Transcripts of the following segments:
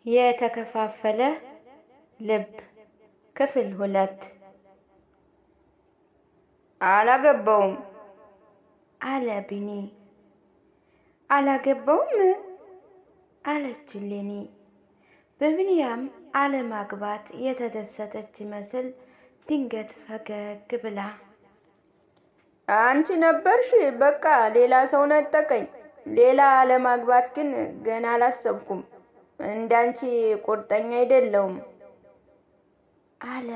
የተከፋፈለ ልብ ክፍል 2። አላገባውም አለ ቢኒ። አላገባውም አለች ሌኒ። በቢንያም አለማግባት የተደሰተች ይመስል ድንገት ፈገግ ብላ አንቺ ነበርሽ፣ በቃ ሌላ ሰው ነጠቀኝ። ሌላ አለማግባት ግን ገና አላሰብኩም። እንዳንቺ ቁርጠኛ አይደለሁም አለ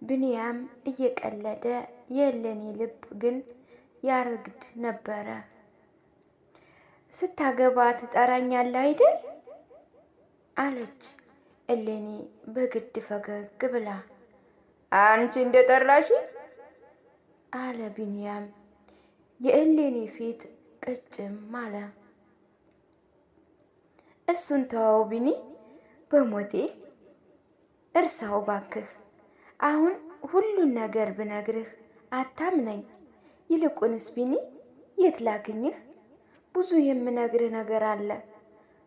ቢንያም እየቀለደ። የሌኒ ልብ ግን ያርግድ ነበረ። ስታገባ ትጠራኛለህ አይደል አለች እሌኒ በግድ ፈገግ ብላ። አንቺ እንደጠራሽ አለ ቢንያም። የእሌኒ ፊት ቅጭም አለ። እሱን ተወው ቢኒ፣ በሞቴ እርሳው ባክህ። አሁን ሁሉን ነገር ብነግርህ አታምነኝ። ይልቁንስ ቢኒ የት ላግኝህ? ብዙ የምነግርህ ነገር አለ።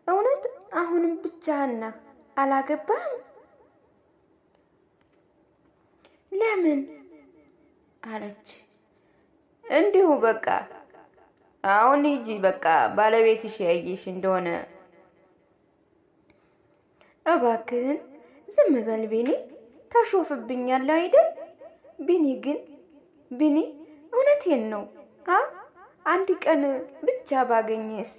እውነት አሁንም ብቻህን ነህ? አላገባህም? ለምን አለች። እንዲሁ በቃ። አሁን ሂጂ በቃ፣ ባለቤትሽ ያየሽ እንደሆነ። እባክህን ዝም በል ቢኒ፣ ታሾፍብኛለህ አይደል? ቢኒ ግን ቢኒ እውነቴን ነው። አ አንድ ቀን ብቻ ባገኘስ?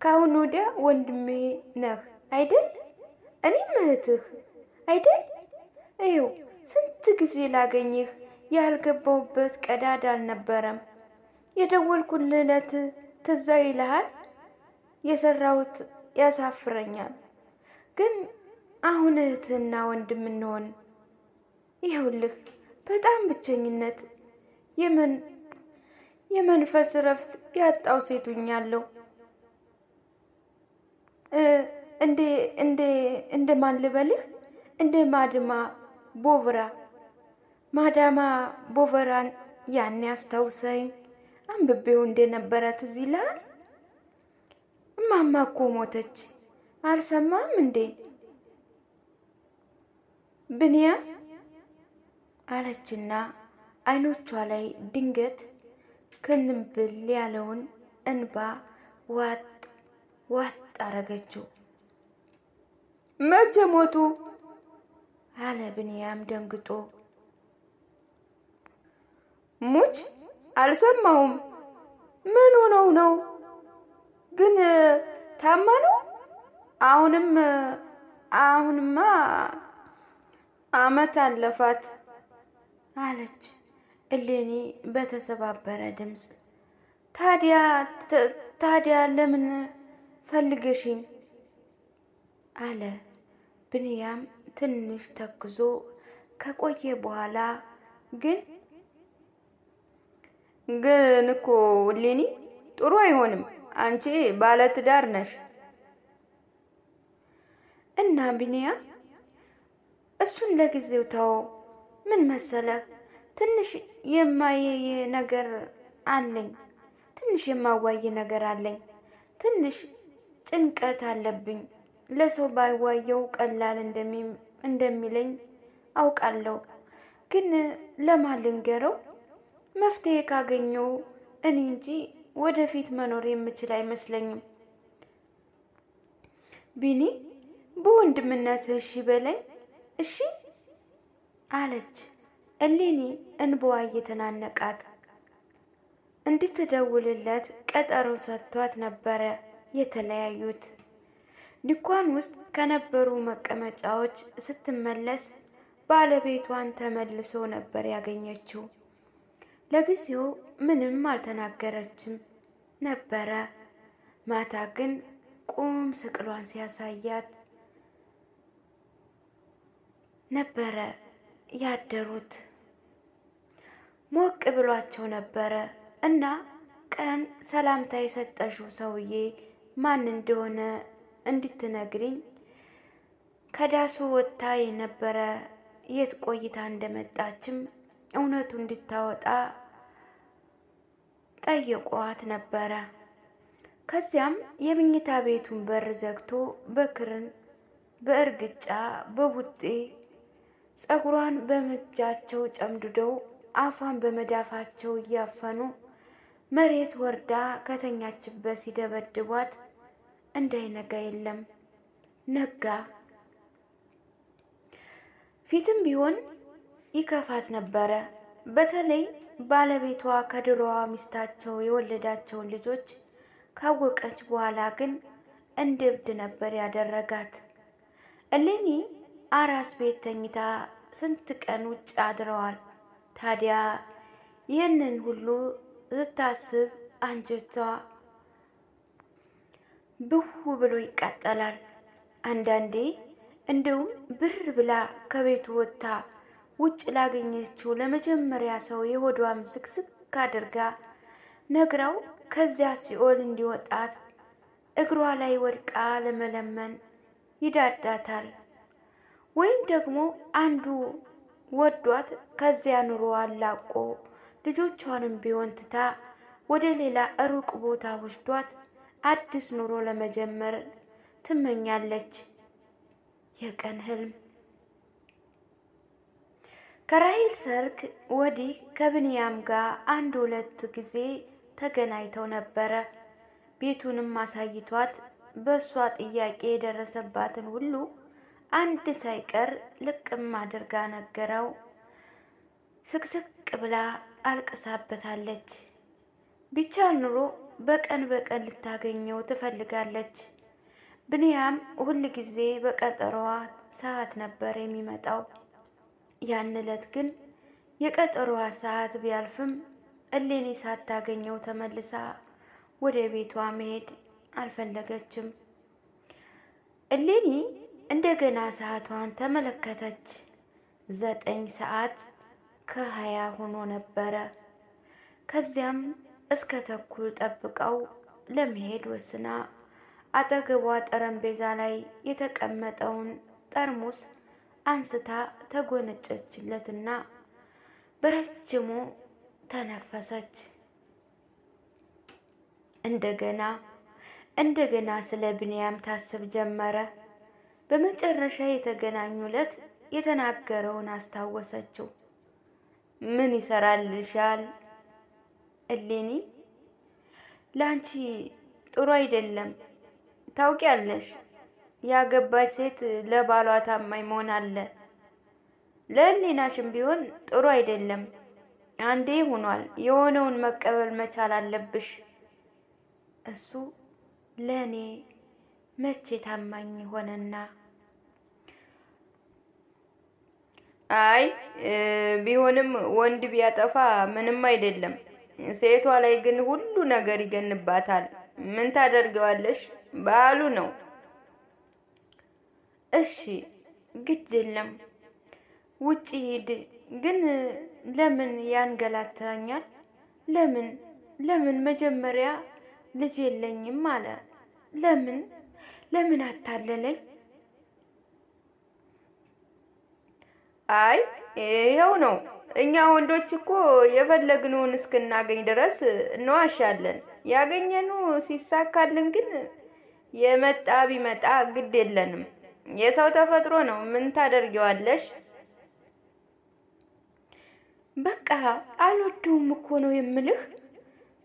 ከአሁን ወዲያ ወንድሜ ነህ አይደል? እኔም እህትህ አይደል? ይኸው ስንት ጊዜ ላገኝህ ያልገባሁበት ቀዳዳ አልነበረም። የደወልኩልህ ዕለት ትዝ ይልሃል? የሰራሁት ያሳፍረኛል፣ ግን አሁን እህትና ወንድም እንሆን። ይኸውልህ በጣም ብቸኝነት፣ የመንፈስ እረፍት ያጣው ሴቱኛለሁ። እንደ እንደ እንደ ማን ልበልህ? እንደ ማድማ ቦቭራ ማዳማ ቦቨራን ያኔ አስታውሰኝ አንብቤው እንደነበረ ትዝ ይልሃል? እማማ እኮ ሞተች፣ አልሰማም እንዴ ብንያም አለችና አይኖቿ ላይ ድንገት ክንብል ያለውን እንባ ዋጥ ዋጥ አረገችው። መቼ ሞቱ አለ ብንያም ደንግጦ። ሙች አልሰማሁም። ምን ሆነው ነው ግን? ታማ ነው? አሁንም አሁንማ አመት አለፋት አለች እሌኒ በተሰባበረ ድምፅ። ታዲያ ታዲያ ለምን ፈልገሽኝ? አለ ብንያም ትንሽ ተክዞ ከቆየ በኋላ ግን ግን እኮ እሌኒ ጥሩ አይሆንም። አንቺ ባለትዳር ነሽ። እና ቢንያም እሱን ለጊዜው ተወው። ምን መሰለህ ትንሽ የማየየ ነገር አለኝ፣ ትንሽ የማዋይ ነገር አለኝ፣ ትንሽ ጭንቀት አለብኝ። ለሰው ባይዋየው ቀላል እንደሚለኝ አውቃለሁ፣ ግን ለማን ልንገረው? መፍትሄ ካገኘው እኔ እንጂ ወደፊት መኖር የምችል አይመስለኝም። ቢኒ በወንድምነት እሺ በለኝ እሺ አለች እሌኒ እንባዋ እየተናነቃት። እንድትደውልለት ቀጠሮ ሰጥቷት ነበረ የተለያዩት። ድንኳን ውስጥ ከነበሩ መቀመጫዎች ስትመለስ ባለቤቷን ተመልሶ ነበር ያገኘችው። ለጊዜው ምንም አልተናገረችም ነበረ። ማታ ግን ቁም ስቅሏን ሲያሳያት ነበረ ያደሩት። ሞቅ ብሏቸው ነበረ እና ቀን ሰላምታ የሰጠሽው ሰውዬ ማን እንደሆነ እንድትነግሪኝ ከዳሱ ወጥታ የነበረ የት ቆይታ እንደመጣችም እውነቱ እንድታወጣ ጠየቋት ነበረ። ከዚያም የመኝታ ቤቱን በር ዘግቶ በክርን በእርግጫ በቡጤ ጸጉሯን በመጃቸው ጨምድደው አፏን በመዳፋቸው እያፈኑ መሬት ወርዳ ከተኛችበት ሲደበድቧት እንዳይነጋ የለም ነጋ። ፊትም ቢሆን ይከፋት ነበረ። በተለይ ባለቤቷ ከድሮዋ ሚስታቸው የወለዳቸውን ልጆች ካወቀች በኋላ ግን እንደ እብድ ነበር ያደረጋት። እሌኒ አራስ ቤት ተኝታ ስንት ቀን ውጭ አድረዋል። ታዲያ ይህንን ሁሉ ስታስብ አንጀቷ ብው ብሎ ይቃጠላል። አንዳንዴ እንደውም ብር ብላ ከቤቱ ወጥታ ውጭ ላገኘችው ለመጀመሪያ ሰው የሆዷም ዝቅዝቅ አድርጋ ነግራው ከዚያ ሲኦል እንዲወጣት እግሯ ላይ ወድቃ ለመለመን ይዳዳታል። ወይም ደግሞ አንዱ ወዷት ከዚያ ኑሮ አላቆ ልጆቿንም ቢሆን ትታ ወደ ሌላ ሩቅ ቦታ ወስዷት አዲስ ኑሮ ለመጀመር ትመኛለች። የቀን ህልም። ከራሂል ሰርግ ወዲህ ከብንያም ጋር አንድ ሁለት ጊዜ ተገናኝተው ነበረ። ቤቱንም አሳይቷት በእሷ ጥያቄ የደረሰባትን ሁሉ አንድ ሳይቀር ልቅም አድርጋ ነገረው። ስቅስቅ ብላ አልቅሳበታለች። ቢቻል ኑሮ በቀን በቀን ልታገኘው ትፈልጋለች። ብንያም ሁል ጊዜ በቀጠሮዋ ሰዓት ነበር የሚመጣው። ያን ዕለት ግን የቀጠሮዋ ሰዓት ቢያልፍም እሌኒ ሳታገኘው ተመልሳ ወደ ቤቷ መሄድ አልፈለገችም። እሌኒ እንደገና ሰዓቷን ተመለከተች። 9:20 ሆኖ ነበረ። ከዚያም እስከ ተኩል ጠብቀው ለመሄድ ወስና አጠገቧ ጠረጴዛ ላይ የተቀመጠውን ጠርሙስ አንስታ ተጎነጨችለትና በረጅሙ ተነፈሰች። እንደገና እንደገና ስለ ብንያም ታስብ ጀመረ። በመጨረሻ የተገናኙ ዕለት የተናገረውን አስታወሰችው። ምን ይሰራልሻል እሌኒ? ላንቺ ጥሩ አይደለም። ታውቂያለሽ፣ ያገባች ሴት ለባሏ ታማኝ መሆን አለ። ለህሊናሽም ቢሆን ጥሩ አይደለም። አንዴ ሆኗል። የሆነውን መቀበል መቻል አለብሽ። እሱ ለእኔ መቼ ታማኝ ሆነና? አይ ቢሆንም ወንድ ቢያጠፋ ምንም አይደለም። ሴቷ ላይ ግን ሁሉ ነገር ይገንባታል። ምን ታደርገዋለሽ? ባህሉ ነው። እሺ ግድ የለም ውጭ ሂድ። ግን ለምን ያንገላታኛል? ለምን ለምን መጀመሪያ ልጅ የለኝም አለ። ለምን ለምን አታለለኝ? አይ ይኸው ነው። እኛ ወንዶች እኮ የፈለግነውን እስክናገኝ ድረስ እንዋሻለን። ያገኘነው ሲሳካልን ግን የመጣ ቢመጣ ግድ የለንም። የሰው ተፈጥሮ ነው። ምን ታደርጊዋለሽ? በቃ አልወደውም እኮ ነው የምልህ።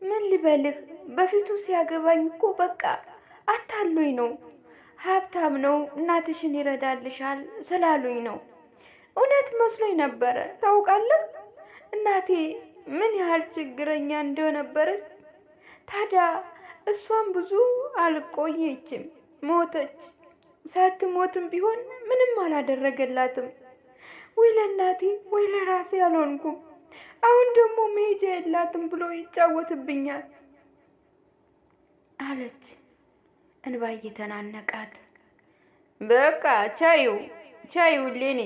ምን ልበልህ? በፊቱ ሲያገባኝ እኮ በቃ አታሉኝ ነው። ሀብታም ነው፣ እናትሽን ይረዳልሻል ስላሉኝ ነው። እውነት መስሎኝ ነበረ። ታውቃለህ እናቴ ምን ያህል ችግረኛ እንደነበረች። ታዲያ እሷም ብዙ አልቆየችም፣ ሞተች። ሳትሞትም ቢሆን ምንም አላደረገላትም። ወይ ለእናቴ ወይ ለራሴ አልሆንኩም። አሁን ደግሞ መሄጃ የላትም ብሎ ይጫወትብኛል አለች እንባ እየተናነቃት። በቃ ቻዩ ቻዩ ሌኔ፣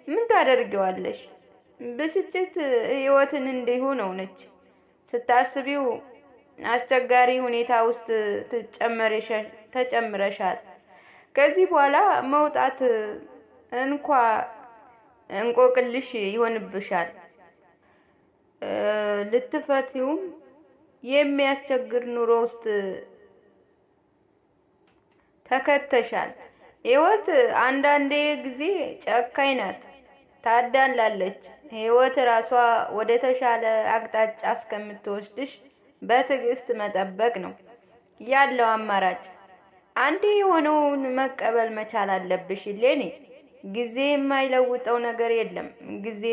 ምን ታደርጊዋለሽ? ብስጭት ህይወትን እንዲሁ ነው ነች። ስታስቢው አስቸጋሪ ሁኔታ ውስጥ ተጨምረሻል። ከዚህ በኋላ መውጣት እንኳ እንቆቅልሽ ይሆንብሻል። ልትፈቲውም የሚያስቸግር ኑሮ ውስጥ ተከተሻል። ህይወት አንዳንዴ ጊዜ ጨካኝ ናት፣ ታዳላለች። ህይወት ራሷ ወደ ተሻለ አቅጣጫ እስከምትወስድሽ በትዕግስት መጠበቅ ነው ያለው አማራጭ። አንዴ የሆነውን መቀበል መቻል አለብሽ ሌኔ። ጊዜ የማይለውጠው ነገር የለም። ጊዜ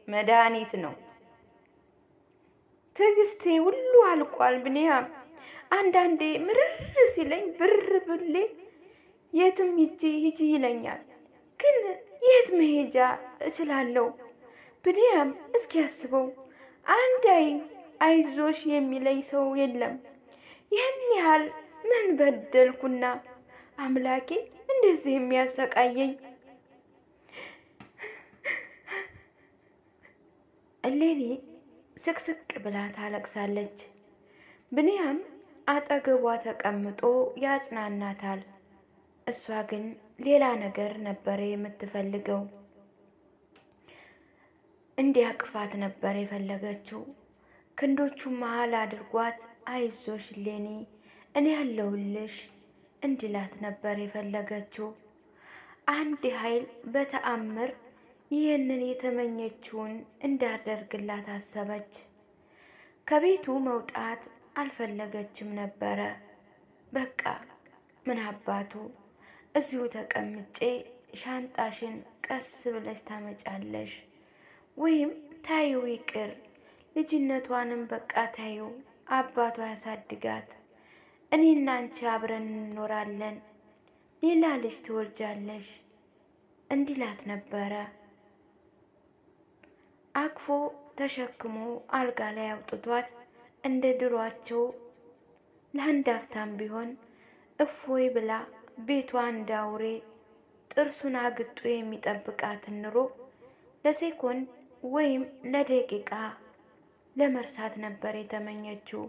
መድኃኒት ነው። ትዕግስቴ ሁሉ አልቋል ብንያም። አንዳንዴ ምርር ሲለኝ ብር ብሌ የትም ሂጂ ሂጂ ይለኛል። ግን የት መሄጃ እችላለሁ? ብንያም እስኪ ያስበው። አንድ አይዞሽ የሚለኝ ሰው የለም። ይህን ያህል ምን በደልኩና አምላኬ እንደዚህ የሚያሰቃየኝ? እሌኒ ስቅስቅ ብላ ታለቅሳለች። ብንያም አጠገቧ ተቀምጦ ያጽናናታል። እሷ ግን ሌላ ነገር ነበር የምትፈልገው። እንዲያቅፋት ነበር የፈለገችው። ክንዶቹ መሀል አድርጓት አይዞሽ ሌኒ እኔ ያለሁልሽ እንዲላት ነበር የፈለገችው። አንድ ኃይል በተአምር ይህንን የተመኘችውን እንዳደርግላት አሰበች። ከቤቱ መውጣት አልፈለገችም ነበረ። በቃ ምን አባቱ እዚሁ ተቀምጬ ሻንጣሽን ቀስ ብለሽ ታመጫለሽ፣ ወይም ታዩ ይቅር፣ ልጅነቷንም በቃ ታዩ፣ አባቷ ያሳድጋት፣ እኔና አንቺ አብረን እንኖራለን፣ ሌላ ልጅ ትወልጃለሽ እንዲላት ነበረ። አቅፎ ተሸክሞ አልጋ ላይ አውጥቷት እንደ ድሯቸው ለአንድ አፍታም ቢሆን እፎይ ብላ ቤቷ እንደ አውሬ ጥርሱን አግጦ የሚጠብቃትን ኑሮ ለሴኮንድ ወይም ለደቂቃ ለመርሳት ነበር የተመኘችው።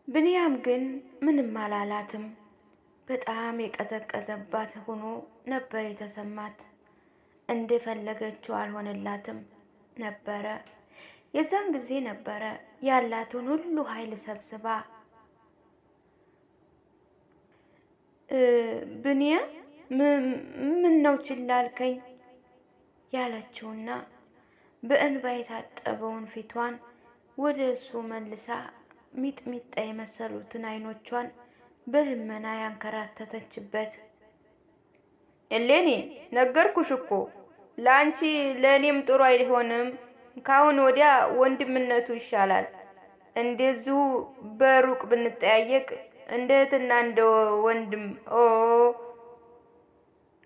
ብንያም ግን ምንም አላላትም። በጣም የቀዘቀዘባት ሆኖ ነበር የተሰማት። እንደፈለገችው አልሆነላትም ነበረ። የዛን ጊዜ ነበረ ያላትን ሁሉ ኃይል ሰብስባ ብንያም ምን ነው ችላ አልከኝ ያለችውና በእንባ የታጠበውን ፊቷን ወደ እሱ መልሳ ሚጥሚጣ የመሰሉትን አይኖቿን በልመና ያንከራተተችበት። እሌኒ ነገርኩሽ እኮ ለአንቺ ለእኔም ጥሩ አይሆንም። ካሁን ወዲያ ወንድምነቱ ይሻላል። እንደዚሁ በሩቅ ብንጠያየቅ እንደ እህትና እንደ ወንድም ኦ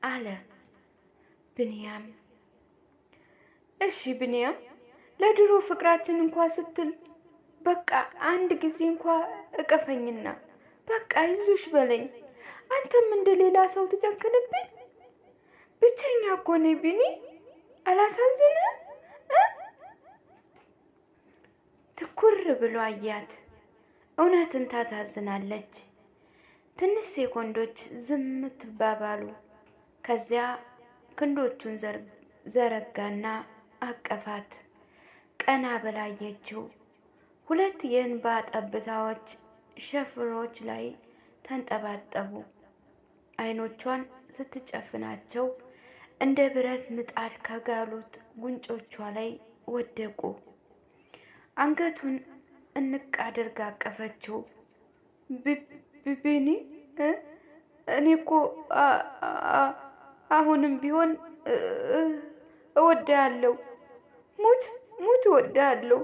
አለ ብንያም። እሺ ብንያም፣ ለድሮ ፍቅራችን እንኳ ስትል በቃ አንድ ጊዜ እንኳ እቀፈኝና በቃ ይዙሽ በለኝ። አንተም እንደ ሌላ ሰው ትጨክንብኝ? ብቸኛ እኮ ነኝ ቢኒ፣ አላሳዝንህም? ትኩር ብሎ አያት። እውነትም ታሳዝናለች። ትንሽ ሴኮንዶች ዝም ትባባሉ። ከዚያ ክንዶቹን ዘረጋና አቀፋት። ቀና ብላ አየችው። ሁለት የእንባ ጠብታዎች ሸፍሮች ላይ ተንጠባጠቡ። አይኖቿን ስትጨፍናቸው እንደ ብረት ምጣድ ከጋሉት ጉንጮቿ ላይ ወደቁ። አንገቱን እንቅ አድርጋ አቀፈችው። ቢኒ እኔ እኮ አሁንም ቢሆን እወድሃለሁ፣ ሙት ሙት እወድሃለሁ።